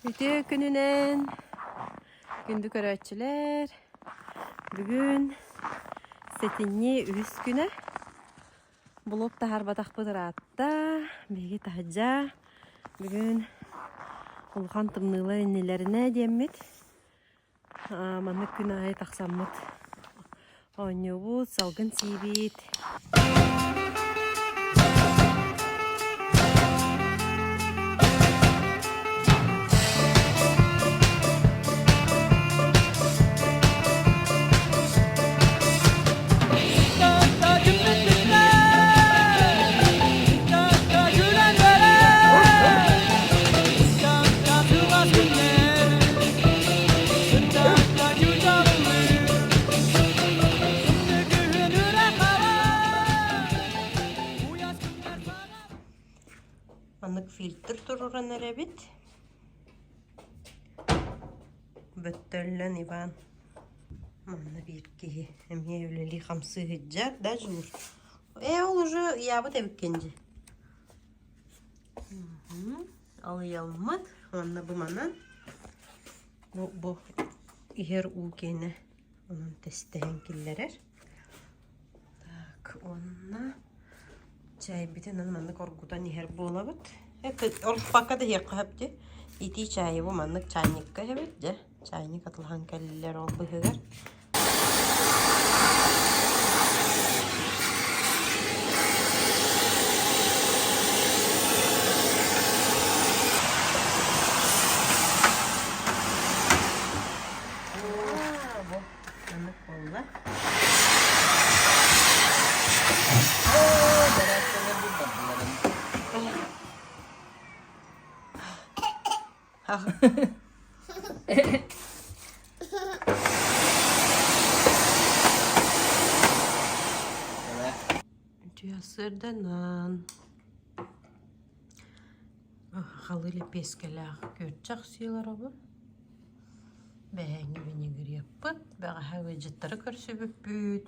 Үтүө күнүнэн, күндү көрөөччүлэр! Бүгүн сэтинньи үһүс күнэ. Блог таһаарбатахпыт ыраатта. Биһиги таһырдьа бүгүн улахан тымныылар иннилэринэ диэммит Маннык күн аайы тахсаммыт оонньуубут, салгын сиибит. Маннык фильтр туруоран эрэбит. Бөттөллөн Иван манна биир киһи эмиэ үлэлии-хамсыы сылдьар да Дьулур? Ээ ол уже ыйаабыт эбиккин дии. Ол ыйаммыт уонна бу манан бу бу иһэр уу киэнэ онон тэстэһэн киллэрэр. Так уонна чэйбитин аны маннык оргутан иһэр буолабыт. Оргуппакка да иһиэххэ сөп дии. Итии чаайы бу маннык чайникка иһэбит дьэ. Чайник атылаһан кэллилэр ол быыһыгар. Бу маннык буолла. Үтүө сырданан халы лэппиэскэлээх күөрчэх сии олоробун. Бэһээҥҥи винегреппыт, бэҕэһээ ыалдьыттары көрсүбүппүт.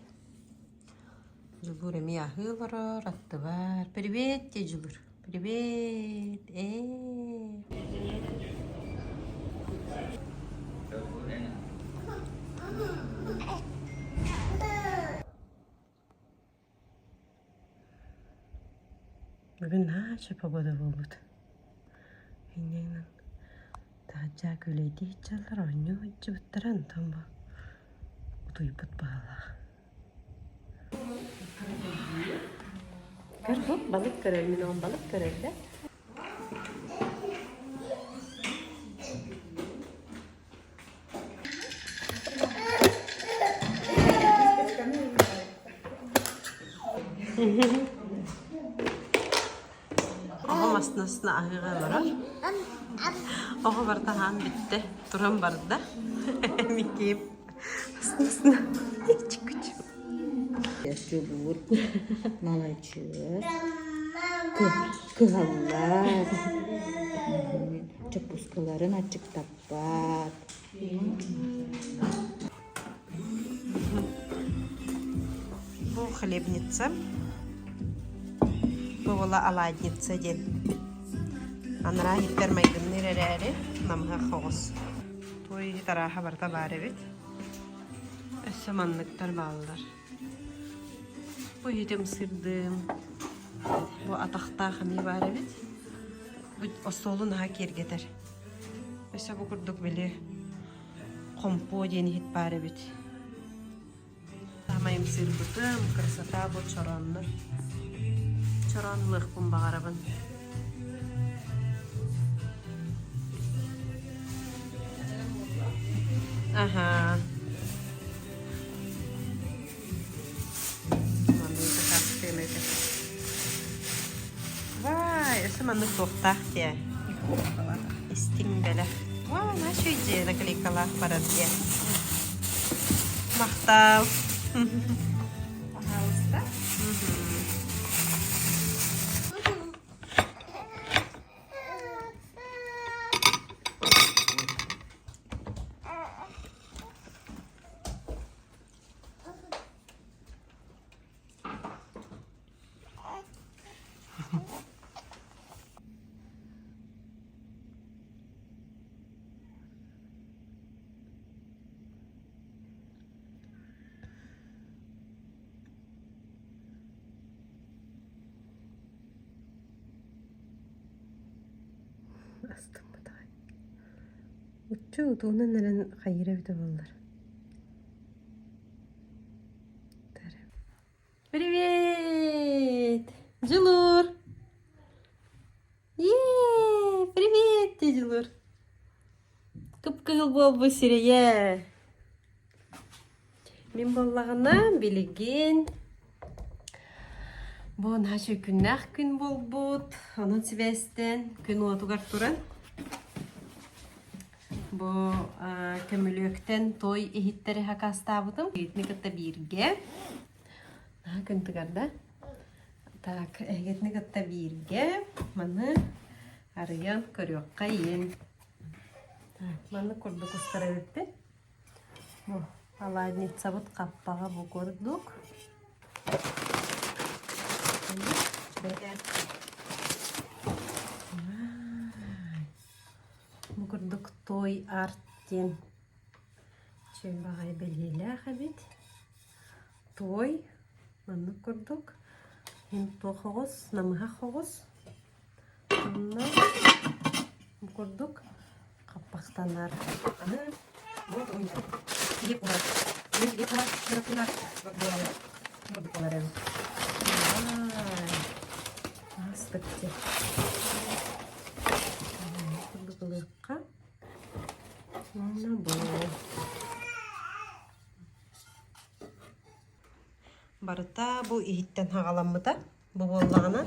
Дьулуур эмиэ аһыы олорор, аттыбар. Привет, дии Дьулуур. Привет, ээ. Бүгүн наача погода буолбут. Иннинэн таһырдьа күлэйдии сылдьаллар, оонньуу сылдьыбыттара, онтон бу утуйбут быһыылаах. Көр, балык көрөр, мин оҕом балык көрөр да. Оҕом астына-астына аһыыга олорор. Оҕо барыта аһаан бүттэ, туран барда. Миккиим астына-астына Дьулуур, маладьыас, кыһаллар, чоппускаларын аччыктаппат. Бу хлебница, бу буола оладница диэн. Анараа иһиттэр майгынныыр эрээри намыһах оҕус. Туой иһит арааһа барыта баар эбит. Өссө манныктар бааллар. Бу иһитим сырдыым. Бу атахтаах эмиэ баар эбит. Бу остуолу наһаа киэргэтэр. Өссө бу курдук били хомпуо диэн иһит баар эбит. Саамай ымсыырбытым, красота бу чорооннор. Чороон ылыахпын баҕарабын. Аһаа. Вай, өссө маннык туохтаах диэ. Истиҥ бэлэх. Вау, наша идея наклейкалаах барар диэ. Махтал. Пожалуйста. Уччу утуунан эрэн хайыыр эбитэ буоллар. Привет! Дьулуур! Ее, привет, Дьулуур! Кып-кыһыл буолбут сирэйэ. Мин буоллаҕына билигин бу наһаа күннээх күн буолбут. Онон сибээстээн күн уотугар туран бу көмүлүөктэн той иһиттэри хакастаабытым. Итини кытта бииргэ наһаа күн тыгар да. Так, эһигитини кытта бииргэ маны арыйан көрүөххэйин. Так, маннык курдук устар эбиппин. Бу аладницабыт хаппаҕа бу курдук. Бу курдук той арт диэн үчүгэй баҕайы бэлиэлээх эбит. Той маннык курдук туох оҕус, намыһах оҕус. Онно бу курдук хаппахтанар. Астык курдук ылыахха. Уонна бу Барыта бу иһиттэн хаҕаламмыта. Бу буоллаҕына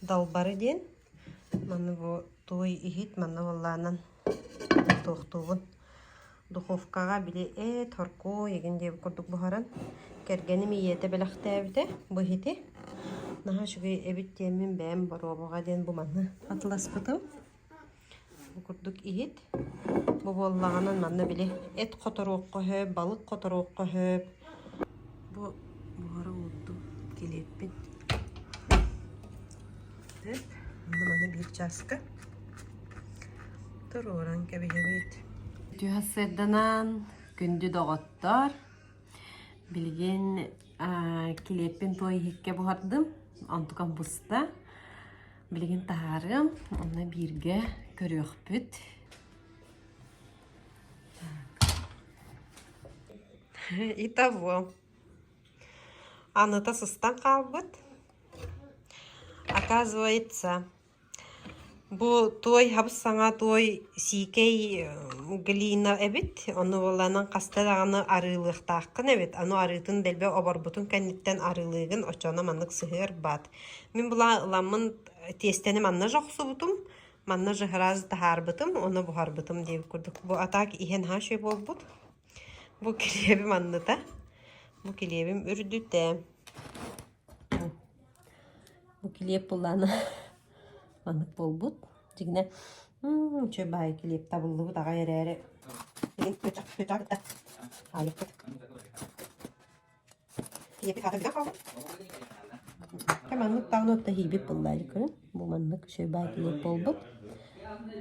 далбары диэн манна бу туой иһит манна буоллаҕынан туохтуубун духовкаҕа били эт хоркуой игин диэбит курдук буһаран кэргэним ийэтэ бэлэхтээбитэ бу иһити наһаа үчүгэй эбит диэммин бэйэм боруобаҕа диэн бу манна атыласпытым бу курдук иһит бу буоллаҕынан манна били эт хоторуохха сөп балык хоторуохха сөп бу буһара уурдум килиэппин Сөп. Маны биир чааска туруоран кэбиһэбит. Түһэ сырданан күндү доҕоттор, билигин килиэппин туой иһиккэ буһардым, онтукам буста. Билигин таһаарыам, онно бииргэ көрүөхпүт. Итого. Аныта сыстан хаалбыт. Оказывается, бу туой хабыс-саҥа туой сиикэй глина эбит, ону буоллаҕына хаста даҕаны арыылыахтааххын эбит, аны арыытын дэлби оборбутун кэнниттэн арыылыыгын, оччоҕуна маннык сыһыар баат. Мин була ыламмын тиэстэни манна же охсубутум, манна же сразу таһаарбытым, ону буһарбытым диэбит курдук. Бу а так иһэн наһаа үчүгэй буолбут. Бу килиэбим анныта, бу килиэбим үрдүтэ. Бу килиэп буллаана маннык буолбут. Дьиҥинэ, үчүгэй баайы килиэп табыллыбыт аҕай эрээри Маннык даҕаны отто иһийбит буолла көрүн. Бу маннык үчүгэй баайы килиэп буолбут.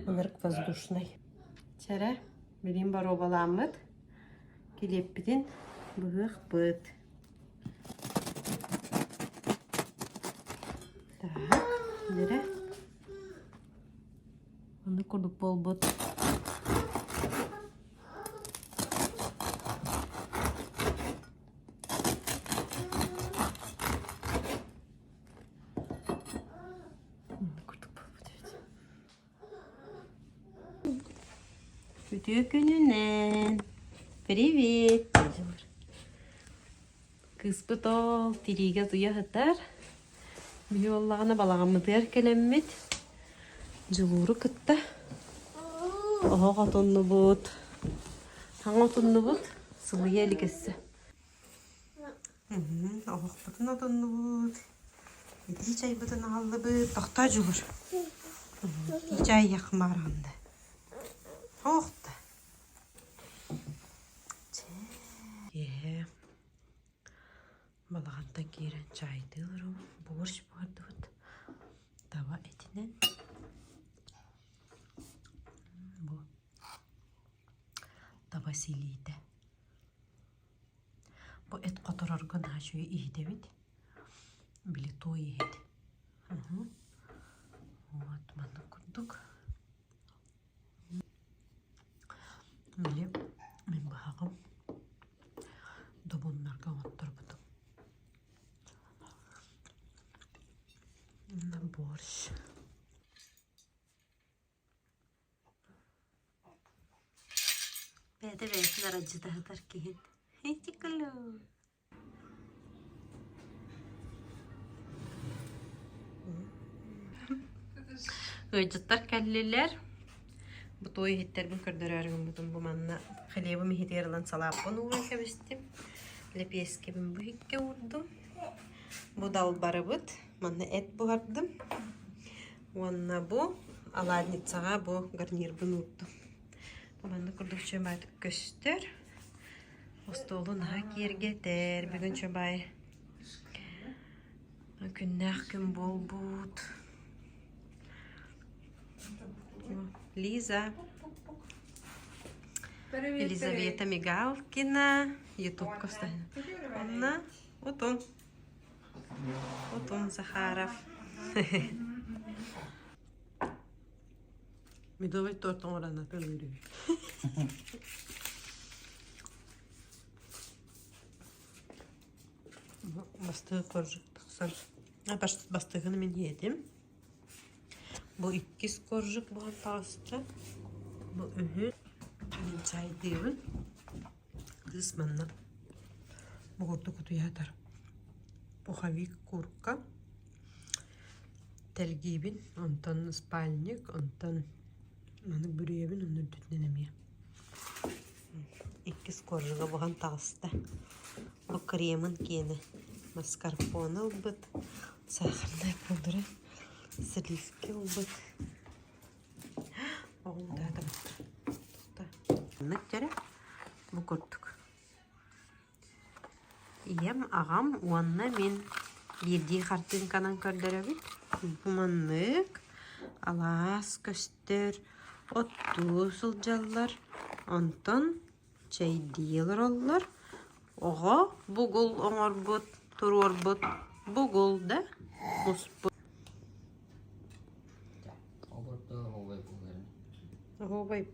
Ынырык воздушный. Чэрэ, билигин боруобалааммыт килиэппитин быһыахпыт. Так, нэрэ. Оннук курдук буолбут. Оннук курдук буолбут эбит. Үтүө күнүнэн! Привет! Кыыспыт ол тириигэ утуйа сытар. Биһи буоллаҕына балаҕаммытыгар кэлэммит Дьулууру кытта оһох отуннубут. Хаҥа отуннубут, сылыйа илик өссө. Оһохпутун отуннубут. Итии чайбытын аҕаллыбыт. Тохтоо Дьулур. Итии чай иһиэххин баҕараҕын да? Ох да. Киэһэ балаҕантан киирэн чаайдыы олоробут, борщ буһардыбыт, таба этинэн. Бу таба силиитэ. Бу эт хоторорго наһаа үчүгэй иһит эбит. Били туой иһит. Вот маннык курдук. Били мин быһаҕым добуннарга оҥотторбутум. На борщ. Бэйэтэ бэйэтин аралдьытаһытар киһин. Итикалу. Ыалдьыттар кэллилэр. Бу туой иһиттэрбин көрдөрөөрү гыммытым бу манна хлебым иһитигэр ылан салааппын ууран кэбистим. Лэпиэскэбин бу иһиккэ уурдум. Бу далбарыбыт. Манна эт буһардым. Уонна бу алаадницаҕа бу гарнирбын уурдум. Бу манна курдук чөмөтүк көстөр. Остуолу наһаа киэргэтэр. Бүгүн чөбай күннээх күн буолбут. Лиза. Елизавета Мигалкина. Ютубка Онна вот он. Вот он Захаров. Медовый торт оҥорон атылыыр үһү. Бастыгы коржик тахсар. Бастыгын мин иэтим. Бу иккис коржик буолан таҕыста. Бу үһү. Мин чайдыыбын. Кыыс манна бугурдук утуйаатар. Пуховик курка. Тэлгиибин, онтон спальник, онтон маны бүрүйэбин, онно үрдүтүнэн эмиэ. Иккис коржига буһан таҕыста. Бу кремын киэнэ маскарпоне ылбыт, сахарная пудра, сливки ылбыт. Оҕом да Маннык дьэрэ бу курдук. Ийэм, аҕам уонна мин биирдии хартыыҥканан көрдөрөбүт. Бу маннык алаас көстөр, оттуу сылдьаллар, онтон чэйдии олороллор. Оҕо бугул оҥорбут, туруорбут бугул да муспут. Оһуобай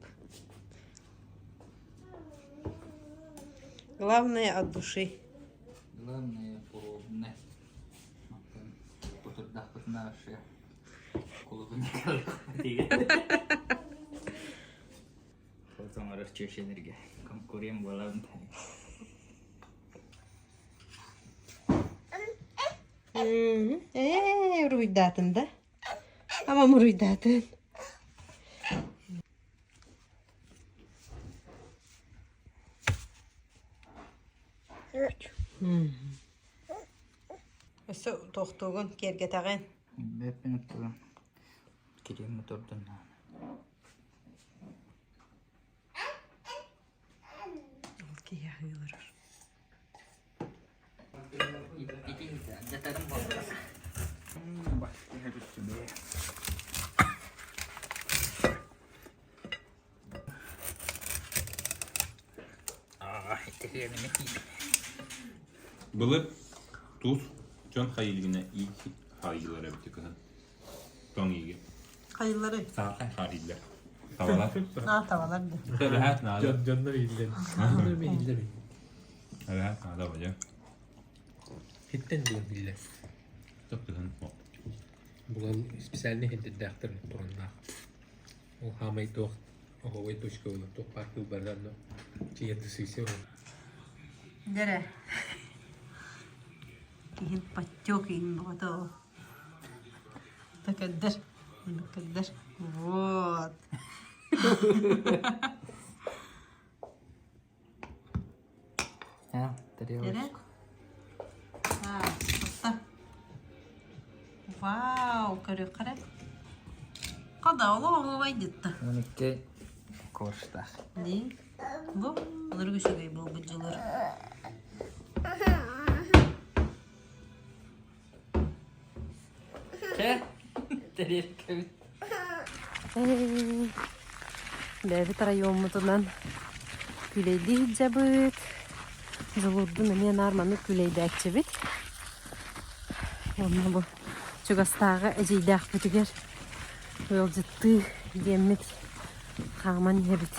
Главное от души. Главное половина. Кутурдахпытына вообще кулубун Оҥорор чүөчэнэргэ конкурент буолабын. Ээ, уруйдаатын да? Амам уруйдаатын. Өссө туохтуугун киэргэтэҕин? Бэппин оттугун кириэм мотордун Ол киһи аһыы олорор. Былыр туус дьон хайыылыгына иик хаайыылар эбит кыһын. Тоҥ ииги. Хайылары? Саахай хаайыылар. Табалар. Аа, табалар да. Эбэһээт наада. Дьоннор ииллэр. Дьоннор ииллэр. Эбэһээт наада бадьа. Хиттен булан биллэр. Кыһын Булан специальный хиттэрдээхтэр тураннаах. Ол хаамай туох оһуобай точка буолар, туох баар кыыл барда онно тиийэн сыйсыа Дэрэ. Киһин подтек иин боҕото ол. Такаддар. Такаддар. Вот. А, тарелочку. Вау, көрүөххэ Хада олоҕу дитта. 12 корштах. Ди. Бу былыргы үчүгэй буолбут дьылыр. Чэ, тарелкабыт. Бэйэбит райоммутунан күлэйдии сылдьабыт. Дьулуурдун эмиэ наар маннык күлэйдээччибит. Уонна бу чугастааҕы эдьиийдээхпитигэр ыалдьыттыы диэммит хааман иһэбит.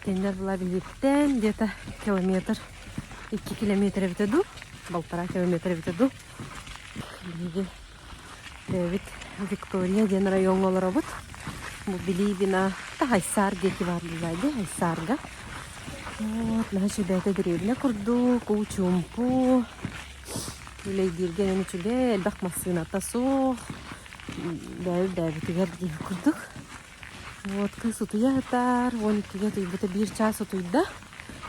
Кинилэр була биһиттэн где-то километр, 2 километр эбитэ дуу, полтора километр эбитэ дуу. Биһиги бэйэбит Виктория диэн райоҥҥа олоробут. Бу Билибина, Хайсаар диэки баар буолла дии, Хайсаарга. Вот, наһаа үчүгэйдэ дэриэбинэ курдук, уу чуумпу, үлэйдииргэ эмиэ үчүгэй, элбэх массыыната суох, бэйэбит-бэйэбитигэр диэн курдук. Вот кыыс утуйа сытар, 12-гэ утуйбута биир чаас утуйда,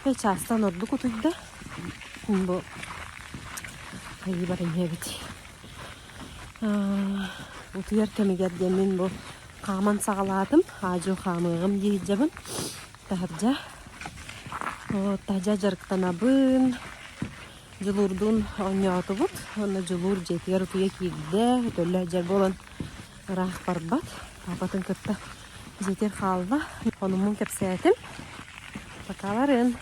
чаастан ордук утуйда. Бу хайыы баран иһэбит. Утуйар кэмигэр диэн мин бу хааман саҕалаатым, хаадьы хаамыаҕым дии сылдьабын. Таһырдьа вот таһырдьа дьарыктанабын, Дьулуурдуун оонньоотубут уонна Дьулуур дьиэтигэр утуйа киирдэ, өтөллө сылдьар буолан ыраах барбат. Папатын кытта дьиэтигэр хаалла. Хонуммун кэпсээтим. Пока-ларын.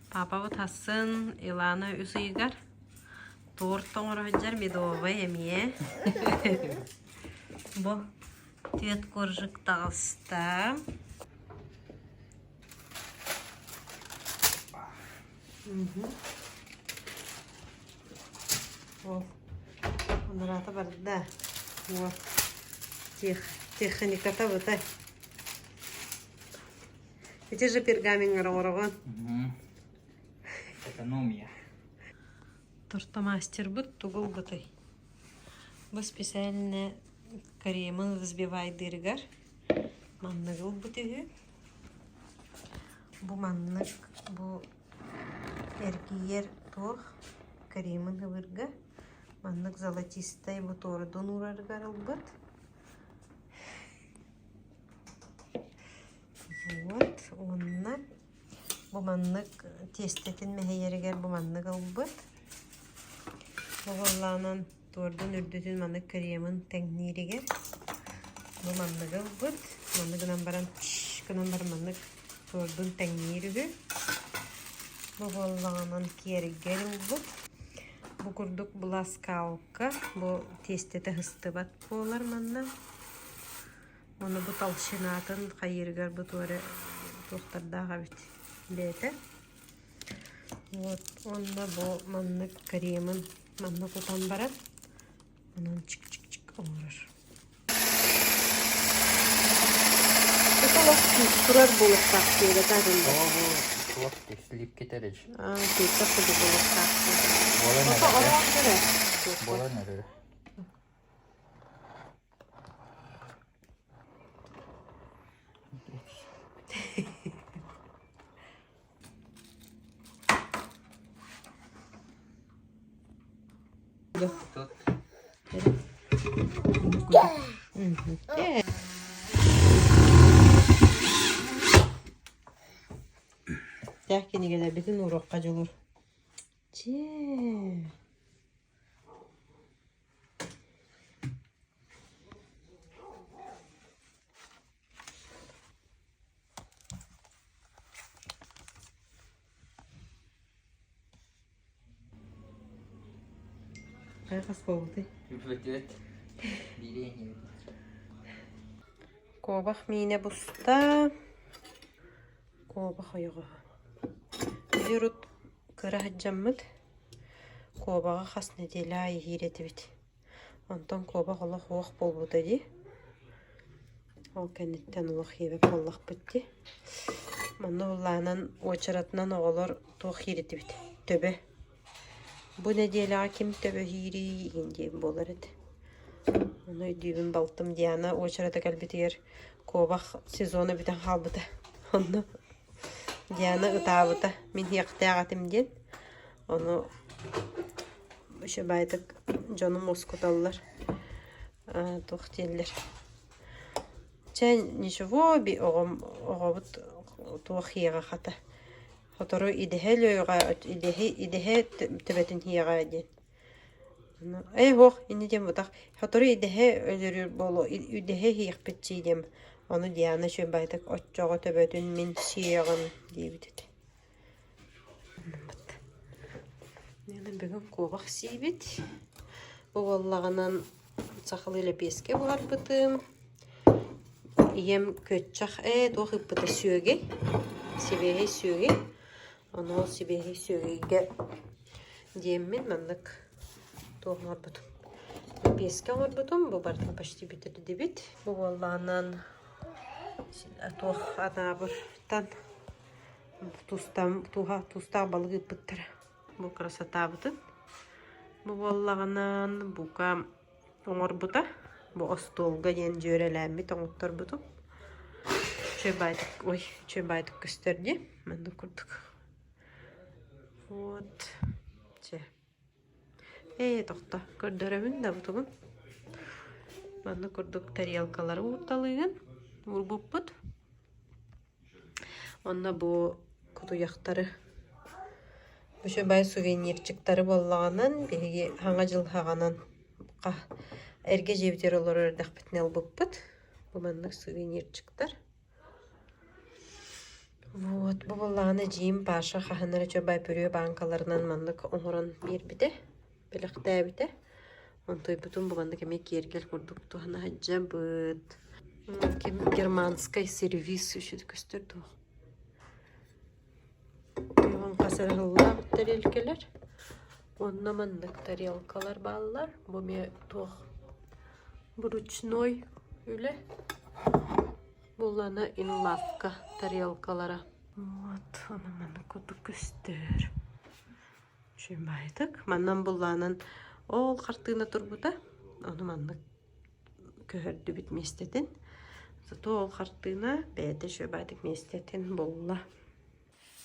Папабыт хассын Илана үс ыйыгар торт оҥоро сылдьар медовай эмиэ. Бу түөрт коржик таҕыста. Ол анараата барда. Вот. Техниката бытай. Ити же пергамент оҥороҕун. Экономия. Тортомастербыт тугу ылбытай? Бу специально кремын взбивайдыырыгар манныгы ылбыт үһү. Бу маннык бу эргийэр туох кремын ылырга маннык золотистай бу тордун уурарыгар ылбыт. Вот уонна бу маннык тиэстэтин мэһийэригэр бу маннык ылбыт. Бу буоллаҕынан туордун үрдүтүн маннык кремын тэҥнииригэр бу манныгы ылбыт. Маннык гынан баран гынан баран маннык туордун тэҥниир үһү. Бу буоллаҕынан киэргэл ылбыт. Бу курдук бласкалка бу тиэстэтэ сыстыбат буолар манна. Ону бу толщинатын хайыырыгар бу туора туохтардаах эбит бэйэтэ. Вот уонна бу маннык кремын манна кутан баран онон чик-чик-чик оҥорор. Турар буолуохтаах диэбэтэ арыллар. Оо, бу туох слипки тэрич. Аа, тиэттэх курдук буолуохтаах. Буолан Ото эрэр. оҕоон көрө. Буолан эрэр. Тут Тээх кинигэлэрбитин ууруохха дьулур. Чээ. Хайа буолбутуй? Куобах миинэ буста. Куобах ойоҕоһо. Биир кыра сылдьаммыт куобаҕы хас нэдиэлэ аайы иһиир этибит. Онтон куобах олох уох буолбута дии. Ол кэнниттэн олох иэбэт буоллахпыт дии. Манна уһуллаанан уочаратынан оҕолор туох иһиир этибит? Төбө. Бу нэдиэлэҕэ ким төбө иһиирий игин диэн буолар этэ. Ону өйдүүбүн балтым Диана уочарата кэлбитигэр куобах сезона бүтэн хаалбыта. Онно Диана ытаабыта, мин иһиэхтээх этим диэн. Ону үчүгэйдик дьонум уоскуталлар, туох дииллэр. Чэ, ничего, оҕом оҕобут туох иэҕэ хата. Сотору идэһэ өлүөҕэ, идэһи идэһэ төбөтүн иһиэҕэ диэн. Ээ суох, инньэ диэн бутах. Сотору идэһэ өлөрүөр буолуо, идэһэ иһиэхпит дии диэм. Ону Диана үчүгэйдик оччоҕо төбөтүн мин сиэҕим диэбит этэ. Бүгүн куобах сиибит. Бу буоллаҕынан сахалыы лэпиэскэ буһарбытым. Ийэм күөччэх ээ туох ыыппыта сүөгэй, сибиэһэй сүөгэй. Ону ол сибиэһэй сүөгэйгэ диэммин маннык туох оҥорбутум. Лэппиэскэ оҥорбутум, бу барытын почти бүтэрдибит. Бу буоллаҕынан туох анаабыртан туустаах балык ыыппыттара. Бу красотабытын. Бу буоллаҕынан бука оҥорбута. Бу остуолга диэн дьүөрэлээммит оҥотторбутум. Үчүгэй баайдык, ой, үчүгэй баайдык көстөр дии. Маннык курдук. Вот. Чэ. Ээ, тохто. Көрдөрөбүн да бутугун. Маннык курдук тарелкалары уурталыыгын. Уурбуппут. Онно бу кутуйахтары Үчүгэй сувенирчиктары буоллаҕынан биһиги Саҥа дьыл саҕанан эргэ дьиэбитигэр олорор эрдэхпитинэ ылбыппыт. Бу маннык сувенирчиктар. Вот бу буоллаҕына эдьиийим Паша хаһан эрэ үчүгэй пюре бааҥкаларынан маннык оҥорон биэрбитэ, бэлэхтээбитэ. Онтуйбутун бу маннык эмиэ киэргэл курдук туһана сылдьабыт. Германскай сервиз үчүгэй көстөр дуо? Хас эрэ тарелкалар. Онно маннык тарелкалар бааллар. Бу эмиэ туох ручной үлэ. Буллана инлавка тарелкалара. Вот, ону маннык курдук көстөр. Үчүгэй Манан буллаанан ол хартыына турбута. Ону маннык көһөрдүбүт миэстэтин. Зато ол хартыына бэйэтэ үчүгэй миэстэтин булла.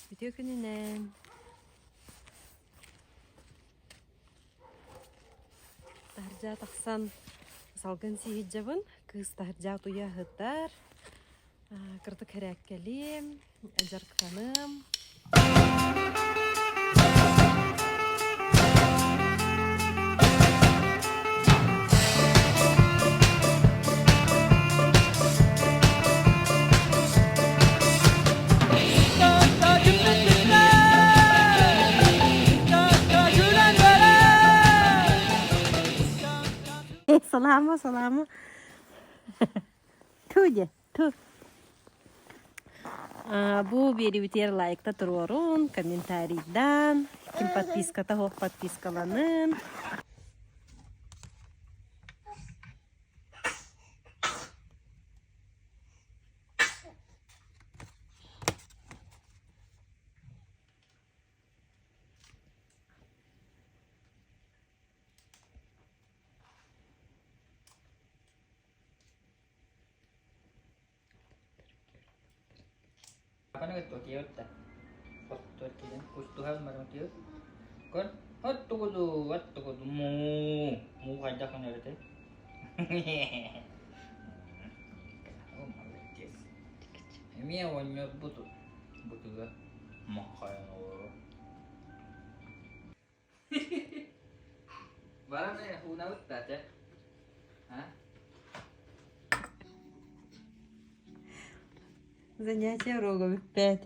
Үтүө күнүнэн! Таһырдьа тахсан салгын сиһиддьабын, кыыс таһырдьа утуйа сытар, кырдык хэрээккэлиэм, дьарыктаныам. Салама, салама. Ту Ту. Бу биэрибитигэр лайкта туруорун, комментарийдан, ким подписката суох подпискаланын. Эмиэ оҕонньорбут бытыга маххайан олорор. Баран уунабыт да чэ. Занятие уруога бүппэт.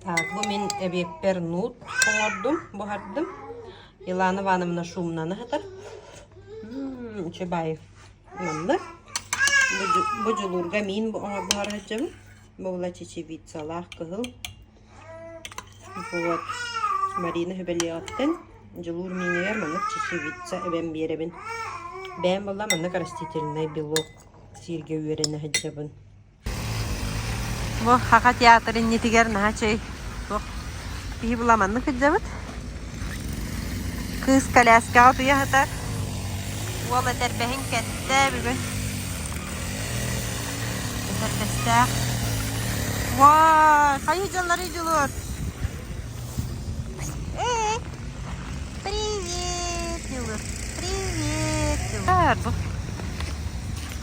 Так, бу мин эбиэппэр нут оҥордум, буһардым. Илана Ивановна шумнаны сытар. Үчүгэй маннык. Бу дьулуурга миин буһара сылдьабын. Бу була чечевицалаах кыһыл. Вот Марина сүбэлиэҕиттэн дьулуур миинигэр маннык чечевица эбэн биэрэбин. Бэйэм буолла маннык растительный белок сииргэ үөрэнэ сылдьабын. Бу Хаха театр иннитигэр наһаа чэй туох киһи була маннык сылдьабыт. Кыыс коляскаҕа утуйа сытар. Уол этэрбэһин кэттэ бүгүн. Этэрбэстээх. Вау, хайыы дьоннорый дьулуур. Эй, привет, Дьулуур. Привет, Дьулуур. Бу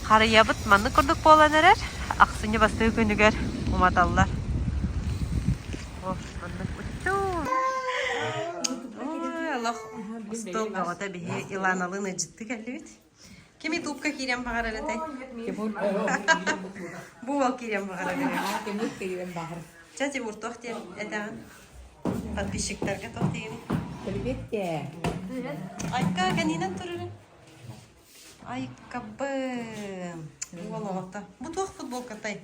харыйабыт маннык курдук буолан эрэр. Ахсынньы бастакы күнүгэр уматаллар. Бу маннык уччуу. Ой, олох остуол бөҕөтө биһи Иланалыын ыдьытты кэллибит. Ким ютубка киирэн баҕарар этэй? Бу уол киирэн баҕарар эбит. Тимур киирэн баҕар. Чэ, Тимур, туох диэн этэҕин? Подписчиктарга туох диигиний? Привет те. Айка, кэннинэн турарын. Айкабын. Уол оҕото. Бу туох футболкатай?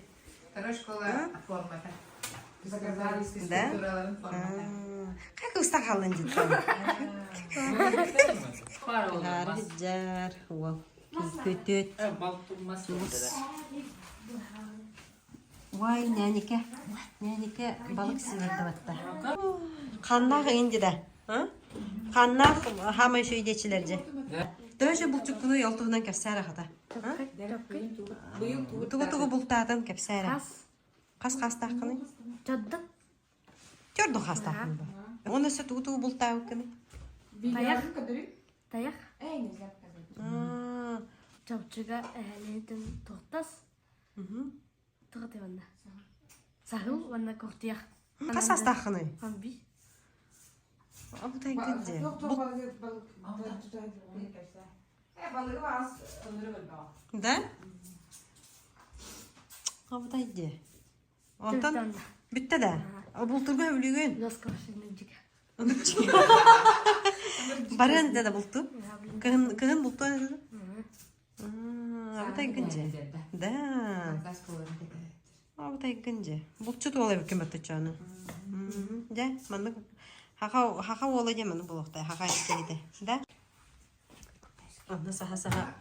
Второй школа формата. Заказали Да? физкультураларын формата. Как устан хааллын дии Хаар уол. Күтүт. Вай, нянике. Нянике балык сиҥэрдибатта. Ханнаах индида? Ханнаах хаамай шүйдечилер же. Төһө булчуккуну ол туһунан кэпсээр хата. Тугу-тугу бултаатын кэпсээр. Хас хастааххыный? Төрдүк. Төрдүк хастааххын ба. Оны өссө тугу-тугу бултаабыккыный? Тайах. Тайах. Аа. Чопчуга эһэлиитин туохтас. Туох уонна? Саһыл уонна куртуйах. Хас саастааххыный? Хамби. Абытай кынде. Да? Абытай де. Онтон бүтте да. Бултурга өлүгүн. Барыан да булту. Кыһын кыһын булту. Абытай гынже. Да. Абытай гынже. Булчут уола эбиккин баттачааны. Дьэ, маннык хаха хаха уола дьэ маннык буолуохтай хаха киһитэ. Да? Онно саха-саха.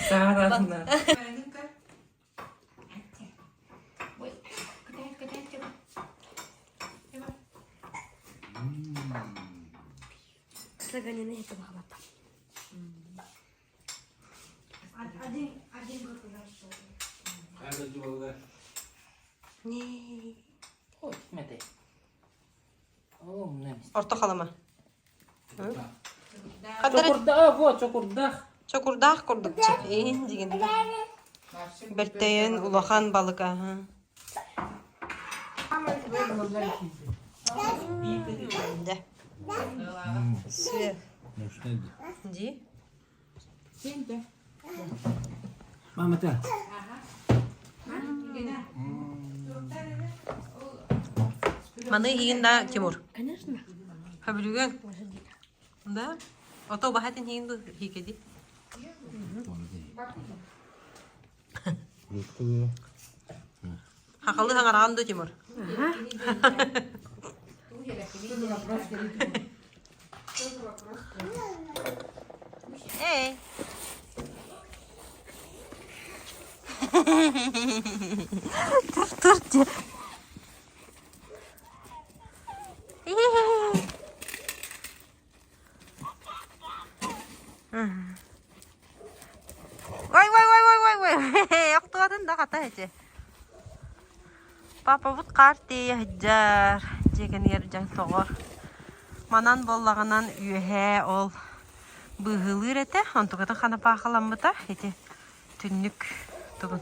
Сааратна. Саганина это бахалата. Один, один год прошел. Не. Ой, кимэтэй? Оо, мына Орто халама. Хадара Чокурдаах, вот, чокурдаах. чокурдаах курдук иин дигин. Бэртэйэн улахан балык аха. Дэ. Свет. Ди. Мама та. Маны иһигин да, Тимур? Конечно. Хөбүлүгүн? Да? Ото баһатын иһигин ду хиикеди? Хахалы хаҥараҕын ду, Тимур? Эй! Тур, тур, де. Ой, ой, ой, ой, ой, ой, охтуатын да хата эти. Папабыт хаар тиэйэ сылдьар, дьиэ кэннигэр дьаҥ тоҕор. Манан буоллаҕынан үөһээ ол быыһылыыр этэ, онтукатын ханапаахыламмыта ити түннүк тугун.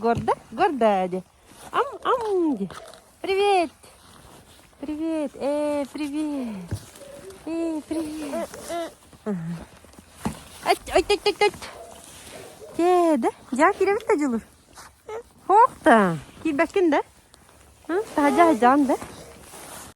Горда, горда дии. Ам, ам дии. Привет! Привет! Привет! Привет! Ать, ать, ать, ать, ать! Кеде? Дьаа киирэбит да дьулур? Хоох да, киирбэккин да? Таһдьа сылдьаҕын да?